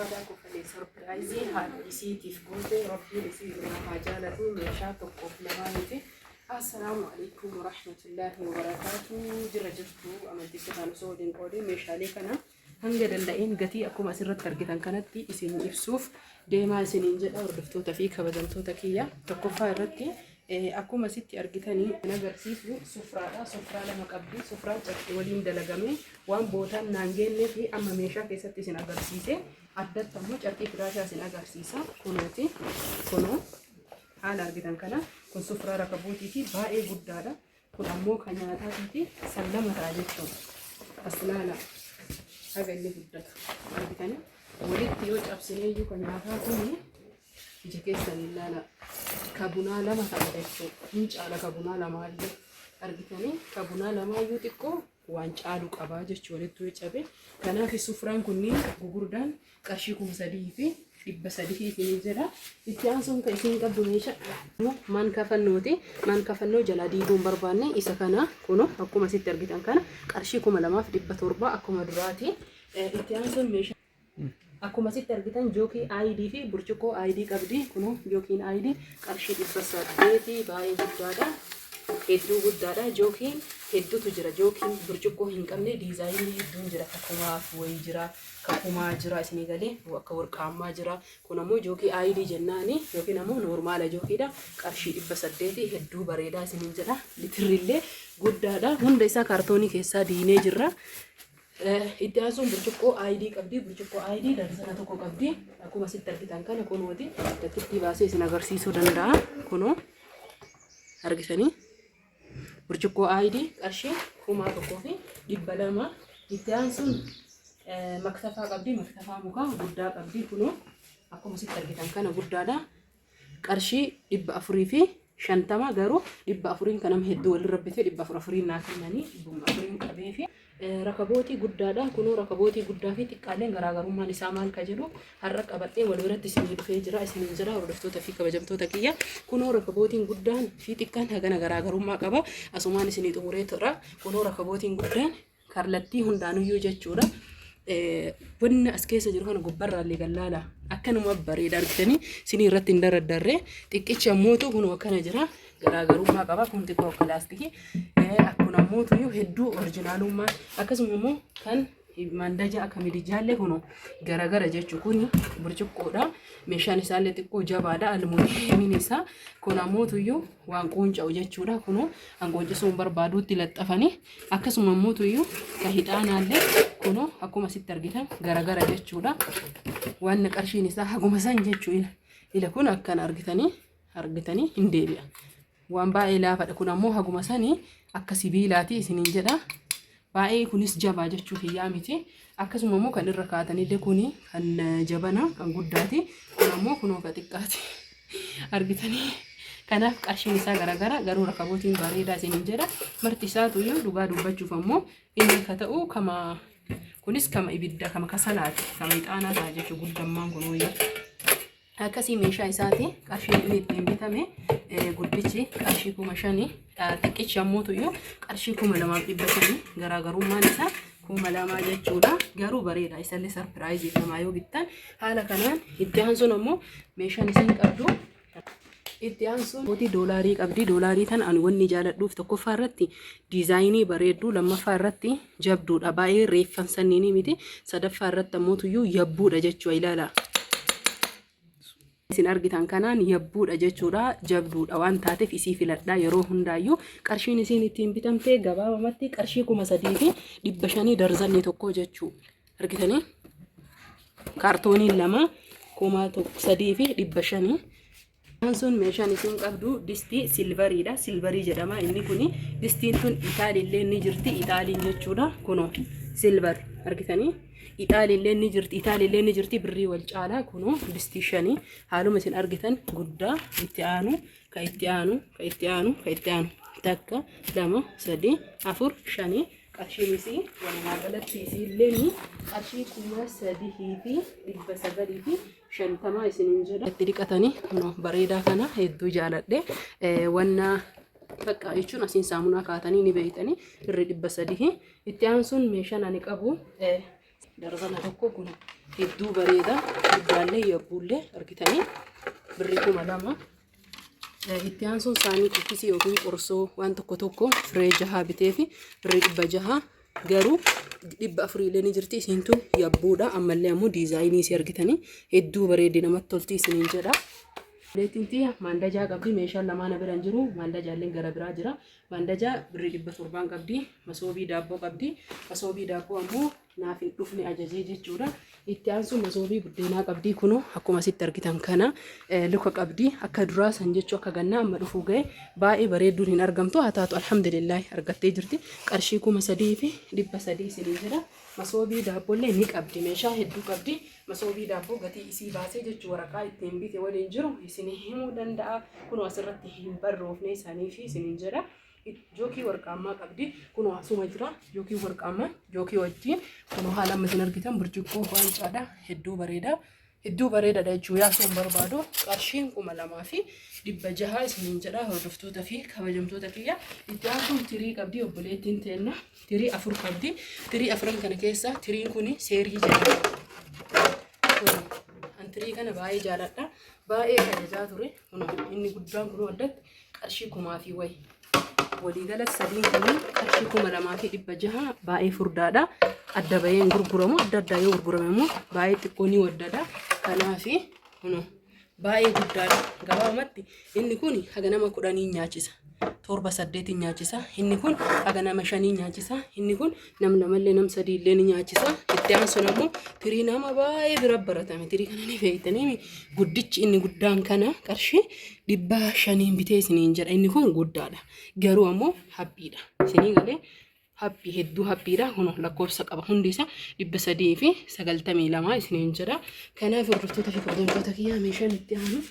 Qaadaa kofalee sarpiraayizii haadha isiitiif goote. Rabbiin isii irraa haa jaalatu. Meeshaa tokkoof lamaa miti. Assalaamu alaikum warahmatullaahi wabarakaatu. Jira jirtu amantii sirraan osoo waliin qoodee meeshaalee kana hanga danda'een gatii akkuma asirratti argitan kanatti isin ibsuuf deemaa isiniin jedha, hordoftoota fi kabajamtoota kiyya. Tokkoffaa irratti akkuma asitti argitanii kan agarsiisu sufraadha. Sufraa lama qabdi. Sufraan carqii waliin dalagame waan bootaan naan geennee fi amma meeshaa keessatti isin agarsiise. Addatti ammoo carqii firaashaa isin agarsiisa. Kunooti. Kunoo haala argitan kana kun sufraa rakabuutii fi baay'ee guddaadha. Kun ammoo kan nyaataatii fi san lama ta'a jechuudha. As ilaala. Haga inni guddatu. Argitanii walitti yoo cabsineeyyuu kan nyaataa kuni ija keessan ilaala. Ka bunaa lama ta'a jechuudha. Hin caala ka bunaa lamaayyuu. Argitanii ka bunaa lamaayyuu xiqqoo waan caalu qabaa jechuu walitti yoo cabe. Kanaaf sufraan kunniin gugurdaan qarshii 3300 isinii jedha. Itti aansuun kan isin qabdu meeshaa maan kafannooti. Maan kafannoo jalaa diiguu hin barbaanne isa kana kuno akkuma asitti argitan kana qarshii 2700 akkuma duraati. Itti aansuun meeshaa akkuma asitti argitan jookii ID fi burcuqqoo ID qabdi. Kunoo jookiin ID qarshii 800 baay'ee guddaadha. Hedduu guddaadha. Jookiin hedduutu jira. Jookiin burcuqqoo hin qabne diizaayinii hedduun jira. Kakumaaf wayii jira. Kakumaa jira isinii galee akka warqaammaa jira. Kun ammoo jookii ID jennaani yookiin ammoo noormaala jookiidha. Qarshii 800 hedduu bareedaa isiniin jedha. Litirrillee guddaadha. Hunda isaa kaartoonii keessaa diinee jirra. Itti aansuun burcuqqoo ID qabdi. Burcuqqoo ID darzana tokko qabdi. Akkuma asitti argitan kana kunooti. Takkittii baasee isin agarsiisuu danda'a. Kunoo argitanii. Burcuqqoo ID qarshii 1200. Itti aansuun maktafaa qabdi. Maktafaa mukaa guddaa qabdi. Kunoo akkuma asitti argitan kana guddaadha. Qarshii 450, garuu 400n kan nama hedduu walirra bitee 400 afuriin naa kennanii 400n qabee fi rakabootii guddaadha. Kunoo rakabootii guddaa fi xiqqaaleen garaagarummaan isaa maal ka jedhu har'a qabadhee wal biratti isinii dhufee jira isiniin jira, hordoftoota fi kabajamtoota kiyya. Kunoo rakabootiin guddaan fi xiqqaan hagana garaagarummaa qaba. Asumaan isinii xumuree tura. Kunoo rakabootiin guddaan kallattii hundaanuyyuu jechuudha. Wanni as keessa jiru kana gubbarraallee gallaala. Akkanuma bareeda argitanii sinii irratti hin daraddarree. Xiqqichi ammootu kunoo akkana jira. Garaagarummaa qaba. Kun xiqqoo akka laastikii. Akkun ammootu hedduu orijinaalummaa. Akkasuma immoo kan mandaja akka midijaallee kunoo garagara jechuun kun burcuqqoodha. Meeshaan isaallee xiqqoo jabaadha. Almuuniyeemiin isaa kun ammootuyyuu waan quunca'u jechuudha. Kunoo an quuncisuu hin barbaaduutti laxxafanii. Akkasuma immoo ka hixaanaallee kunoo akkuma asitti argitan garagara jechuudha. Waan qarshiin isaa haguma san jechuudha. Ila kun akkana argitanii hin deebi'a. Waan baay'ee laafadha. Kun ammoo haguma sanii akka sibiilaati isiniin jedha. Baay'ee kunis jabaa jechuu kiyyaa miti. Akkasuma immoo kan irra kaatanillee kuni kan jabana kan guddaati. Kun ammoo kunoo ka xiqqaati. Argitanii. Kanaaf qarshiin isaa garagara, garuu rakabootiin bareedaa isiniin jedha. Marti isaatu iyyuu dhugaa dubbachuuf ammoo inni ka ta'u kama kunis kama ibidda kama kasalaati kama ixaanaa ta'a jechuu guddammaan kun wayii. Akkasii meeshaa isaati qarshiin inni ittiin bitame guddichi qarshii 5000, xiqqichi ammoo iyyuu qarshii 2500, garaagarummaan isaa 2000 jechuudha. Garuu bareeda, isallee sarpiraayizii namaa yoo bittan haala kanaan. Itti aansuun ammoo meeshaan isin qabdu itti aansuun mootii doolaarii qabdi. Doolaarii tan ani wanni jaaladhuuf tokkoffaa irratti diizaayinii bareedduu, lammaffaa irratti jabduudha. Baay'ee reeffan sanniinii miti. Sadaffaa irratti ammoo tuyyuu yabbuudha jechuudha ilaala. Isin argitan kanaan yabbuudha jechuudha. Jabduudha waan taateef isii filadhaa yeroo hundaayyuu. Qarshiin isiin ittiin bitamte gabaabamatti qarshii 3500 darzanni tokko jechuu. Argitanii? Kaartooniin lama 3500. Sun meeshaan isin qabdu distii silvariidha. Silvarii jedhama inni kuni. Distiin tun Itaaliillee ni jirti. Itaaliin jechuudha. Kunoo silvar argitanii? Itaaliillee ni jirti. Itaaliillee ni jirti. Birrii wal caalaa kunoo distii shanii. Haaluma isin argitan guddaa itti aanu, ka itti aanu, ka itti aanu, ka itti aanu. Takka, lama, sadii, afur, shanii. Qarshiin isii walumaa galatti isiilleen qarshii 3950 isiniin jedha. Itti dhiqatanii kunoo bareedaa kana hedduu jaaladhe. Wanna bakka jechuun asiin saamunaa kaatanii ni beeytanii birri 300. Itti aansuun meeshaan ani qabu darzana tokko kun Hedduu bareeda. Guddaallee yabbuullee argitanii birrii 2000. Itti aansuun saanii kukkisii yookiin qorsoo waan tokko tokko firee jahaa bitee fi birrii 600, garuu 400 illee ni jirti. Isiin tun yabbuudha. Ammallee ammoo diizaayinii isii argitanii hedduu bareeddi, namatti tolti isiniin jedha. Obboleettiin tiyya maandajaa qabdi. Meeshaan lamaan bira hin jiru. Maandajaalleen gara biraa jira. Maandajaa birrii 700 qabdi. Masoobii daabboo qabdi. Masoobii daabboo ammoo naaf hin dhufne, ajajee jechuudha. Itti aansuun masoobii buddeenaa qabdi. Kunoo akkuma asitti argitan kana luka qabdi. Akka duraa san jechuu akka gannaa amma dhufuu ga'e baay'ee bareedduun hin argamtu. Haa taatu, alhamdulillah, argattee jirti. Qarshii 3300 isiniin jedha. Masoobii daabboollee ni qabdi. Meeshaa hedduu qabdi. Masoobii daabboo gatii isii baasee jechuu waraqaa ittiin bite waliin jiru isinii himuu danda'a. Kunoo asirratti hin barroofne isaanii fi isiniin jedha. Jookii warqaammaa qabdi. Kunoo asuma jira. Jookii warqaammaa jookii wajjin kunoo haala amma isin argitan burcuqqoo waancaadha. Hedduu bareeda. Hedduu bareedaadha jechuu yaasuu hin barbaadu. Qarshiin 2600 isiniin jedha, hordoftoota fi kabajamtoota kiyya. Itti aansuun tirii qabdi obboleettiin teenna. Tirii afur qabdi. Tirii afran kana keessa tiriin kun seerii jedhama. An tirii kana baay'ee jaaladha. Baay'ee ajajaa ture. Kunoo inni guddaan kunoo addatti qarshii kumaa fi wayi. Waliigala sadiin kun qarshii 2600, baay'ee furdaadha. Adda bahee hin gurguramu. Adda addaa yoo gurgurame immoo baay'ee xiqqoo ni waddada. Kanaafi kunoo baay'ee guddaadha. Gabaabumatti inni kun haga nama 10 nyaachisa. Torba saddeetiin nyaachisa. Inni kun haga nama shanii nyaachisa. Inni kun nam lamallee nam sadii illee ni nyaachisa. Itti aansuun ammoo tirii nama baay'ee bira baratame. Tirii kana ni beektanii, guddichi inni guddaan kana qarshii 500n bitee isiniin jedha. Inni kun guddaadha. Garuu ammoo haphiidha. Isinii galee, haphii, hedduu haphiidha. Kun lakkoofsa qaba, hundi isaa 392 isiniin jedha. Kanaaf hordoftoota fi kabajamtoota kiyyaa, meeshaan itti aanu,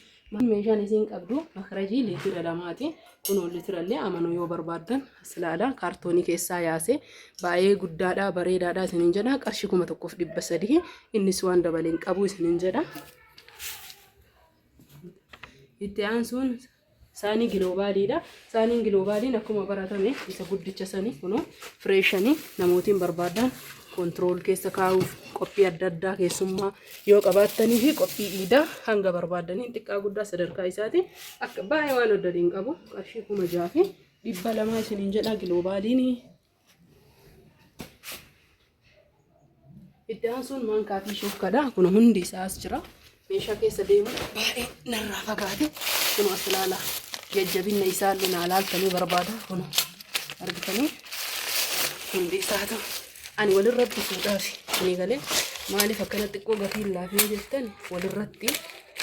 meeshaan isiin qabdu makarajii liitira 2ti. Kunoo liitirallee amanuu yoo barbaaddan as ilaala. Kaartoonii keessaa yaase, baay'ee guddaadha, bareedaadha isiniin jedha. Qarshii 1300, innis waan dabaleen qabu isiniin jedha. Itti aansuun saanii giloobaaliidha. Saaniin giloobaaliin akkuma baratame isa guddicha sanii kunoo fireeshanii namootiin barbaadan control keessa kaa'uuf, qophii adda addaa keessummaa yoo qabaattanii fi qophii iidaa hanga barbaadanii xiqqaa guddaa sadarkaa isaatiin akka baay'ee waan adda hin qabu, qarshii 6200 isiniin jedha giloobaaliin. Itti aansuun maankaa fi shukkaadha. Kun hundi isaas jira. Meeshaa keessa deemu baay'ee narraa fagaate. Kun as ilaala. Jajjabinna isaallee naa laaltanii barbaada. Kun argitanii hundi isaatu ani walirratti fuudhaaf ani galee. Maaliif akkana xiqqoo gatiin laafee jettan, walirratti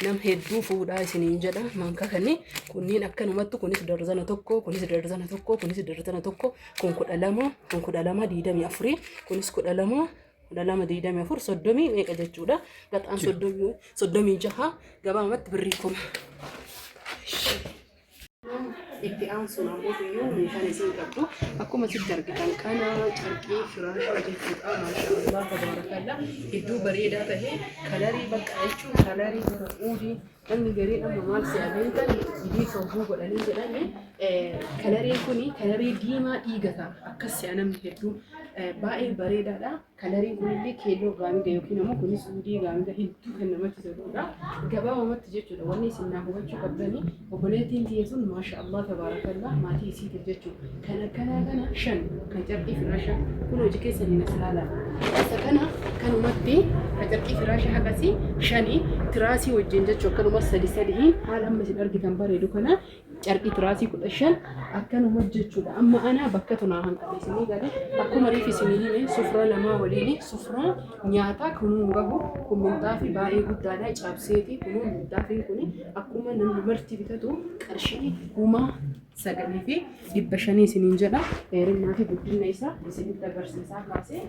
nam hedduu fuudhaa isiniin jedha. Maankaa kanni kunniin akkanumatti, kunis darzana tokko, kunis darzana tokko, kunis darzana tokko, kun 12, kun 12, 24, kunis 12, 12, 24, soddomii meeqa jechuudha. Gaxaan 30, 36, gabaabumatti birrii 1000. Itti aansuun ammoo iyyuu meeshaan isiin qabdu akkuma sitti argitan kana carqii firaashaa jechuudha. Maashaallah, tabaarakallaa, hedduu bareedaa ta'e, kalarii bakka jechuun kalarii gara uudii namni gariin amma maal si'a beektan didii sogguu godhanii jedhani, kalariin kuni kalarii diimaa dhiiga ta'a akkas si'a namni hedduun, baay'ee bareedaadha. Kalariin kunillee keelloo gaamiga yookiin ammoo kunis uudii gaamiga hedduu kan namatti toludha. Gabaabumatti jechuudha, wanni isin naa hubachuu qabdanii, obboleettiin tiyya sun maasha Allah tabaarakallah maatii isiitiif jechuudha. Kan akkanaa kana shan kan carqii firaashaa kun hojii keessanii nas ilaalaa. Isa kana akkanumatti kan carqii firaashaa haqasii shanii tiraasii wajjin jechuudha, akkanuma sadi sadiin haala amma isin argitan bareedu kana carqii tiraasii 15 akkanuma jechuudha. Amma ana bakka tunaa hanqate, isinii gale. Akkuma reef isinii hime sufraa lamaa waliin sufraa nyaataa kunuu gahu. Kun minxaafii baay'ee guddaadha, cabseeti. Kunuu minxaafiin kun akkuma namni marti bitatu qarshii 9500 isiniin jedha. Dheerinnaa fi guddina isaa isinitti agarsiisaa kaasee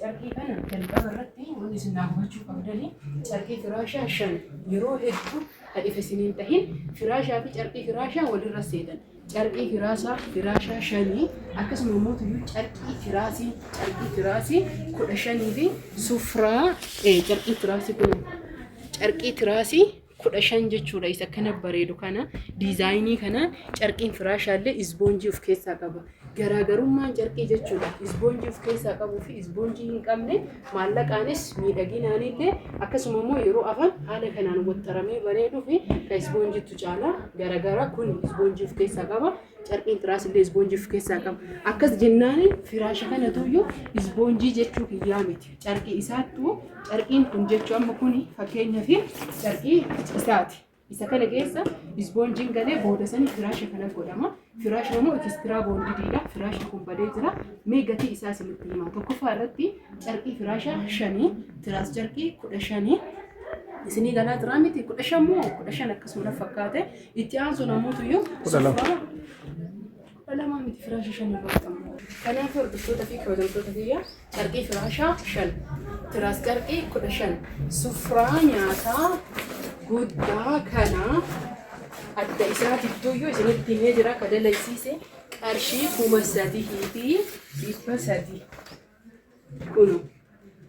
carqii kana jalqaba irratti wanni isin naa hubachuu qabdanii carqii firaashaa shan yeroo hedduu kan ifa isiniin tahin firaashaa fi carqii firaashaa walirra seetan. Carqii firaashaa shanii, akkasuma immoo tuyyuu carqii tiraasii 15 fi sufraa carqii tiraasii kun carqii tiraasii 15 jechuudha. Isa kana bareedu kana diizaayinii kana carqiin firaashaallee isboonjii of keessaa qaba. Garaagarummaan carqii jechuudha. Isboonjii of keessaa qabuu fi isboonjii hin qabne maallaqaanis miidhaginaanillee akkasuma immoo yeroo afan haala kanaan waxxaramee bareeduu fi ka isboonjiitu caala garaagara. Kun isboonjii of keessaa qaba. Carqiin tiraas illee isboonjii of keessaa qaba. Akkas jennaan firaasha kanatuyyuu isboonjii jechuu kiyyaa miti. Carqii isaattuu carqiin kun jechuu amma kun fakkeenyaaf carqii isaati. Isa kana keessa isboonjiin galee booda sanii firaasha kana godhama. Firaashni immoo extra bondediidha. Firaashni kun badee jira. Mee gatii isaa isinitti hima. Tokkoffaa irratti carqii firaasha 5, tiraas carqii 15. Isinii galaa jiraa miti 15 moo 15 akkasuma fakkaate. Itti aansuun ammoo 12. 12 miti, firaasha 5 irratti ammoo. Kanaaf hordoftoota fi kabajamtoota kiyya, carqii firaashaa 5, tiraas carqii 15, sufraa nyaataa guddaa kana adda isaatittuyyuu isinitti himee jira, ka dalaysiise qarshii 3300. Kunu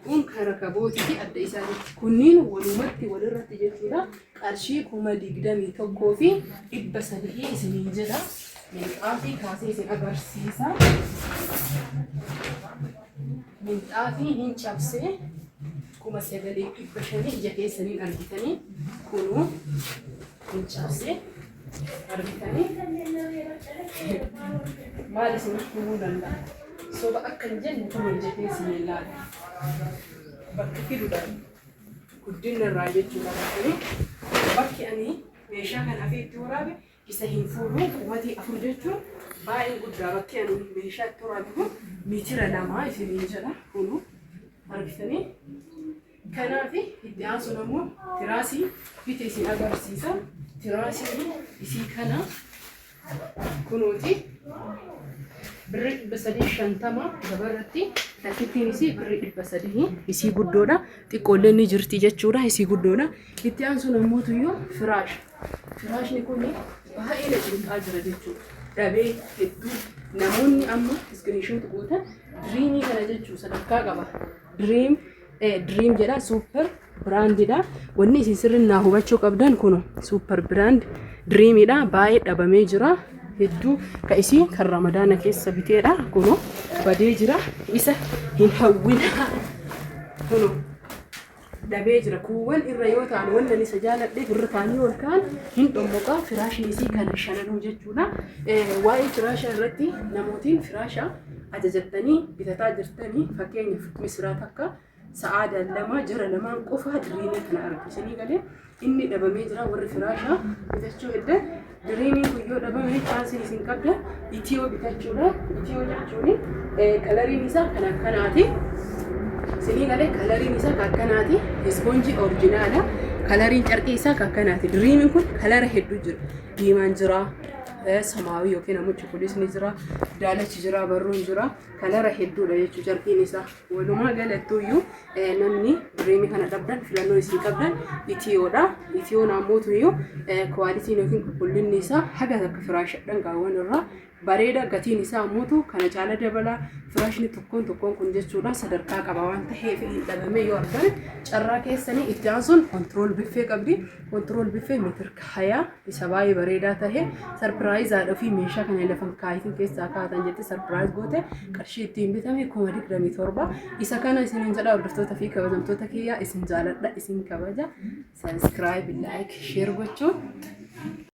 kun kara kabootii fi adda isaatitti kunniin walumatti walirratti jechuudha qarshii 21,300 isiniin jedha. Minxaafii kaasee isin agarsiisa. Minxaafii hin cabsee 9500 ija keessaniin argitanii, kunuu hin cabsee argitanii. Maal isinitti himuu danda'a? Soba akka hin jenne kun ija keessaniin ilaala. Bakka fiduudhaan guddina irraa jechuudha argitanii. Bakki ani meeshaa kana afee itti waraabe isa hin fuudhu. Qubatii 4 jechuun baay'ee guddaa. Bakki ani meeshaa itti waraabe kun miitira 2 isiniin jedha, kunu argitanii. Kanaaf itti aansuun ammoo tiraasii bite isin agarsiisa. Tiraasiin isii kana kunuuti, birrii 350 gabarratti. Takkittiin isii birrii 300, isii guddoodha. Xiqqoolleen ni jirti jechuudha, isii guddoodha. Itti aansuun ammoo tuyyuu firaasha. Firaashni kun baay'ee na cinqaa jira jechuudha. Dhabee hedduu namoonni amma screenshot gootan Dreamii kana jechuu sadarkaa qaba. Dream Dream jedha, super brandidha. Wanni isin sirriin naa hubachuu qabdan kun super brand Dreamidha. Baay'ee dhabamee jira. Hedduu ka isii kan Ramadaana keessa biteedha. Kuno badee jira. Isa hin hawwina. Kuno dhabee jira. Kuuwwan irra yoo ta'an wanni ani isa jaaladheef irra ta'anii ol ka'an hin dhommoqa. Firaashni isii kana shananuu jechuudha. Waa'ee firaashaa irratti namootiin firaasha ajajattanii bitataa jirtanii, fakkeenyaaf misraa takka sa'aadaan lama jara lamaan qofa Dreamii kana argisinii galee inni dhabamee jira. Warri firaashaa bitachuu heddan, Dreamiin kun yoo dhabame chanceiin isin qabdan Itiyoo bitachuudha. Itiyoo jechuun coloriin isaa kan akkanaati. Isinii galee, coloriin isaa kan akkanaati. Ispoonjii originala. Coloriin carqii isaa kan akkanaati. Dreamiin kun colora hedduu jira. Diimaan jira. Samaawii yookiin ammoo cuquliisni jira. Daalachi jira. Barruun jira. Colora hedduudha jechuudha carqiin isaa. Walumaa galattuyyuu namni Dreamii kana dhabdan filannoo isin qabdan Itiyoodha. Itiyoon ammoo qualityn yookiin qulqullinni isaa haga takka firaasha dhangaawwan irraa bareeda. Gatiin isaa ammoo kana caala dabala. Firaashni tokkoon tokkoon kun jechuudha sadarkaa qaba waan ta'eef hin dhabame yoo argame carraa keessanii. Itti aansuun control buffet qabdi. Control buffet meetir hayaa isa baay'ee bareedaa tahe surpriseaadha fi meeshaa kana lafan kaayitiin keessaa kaatan jetti surprise goote qarshii ittiin bitame 27,000. Isa kana isiniin jedha. Hordoftoota fi kabajamtoota kiyyaa, isin jaaladha, isin kabaja. Subscribe, like, share gochuun.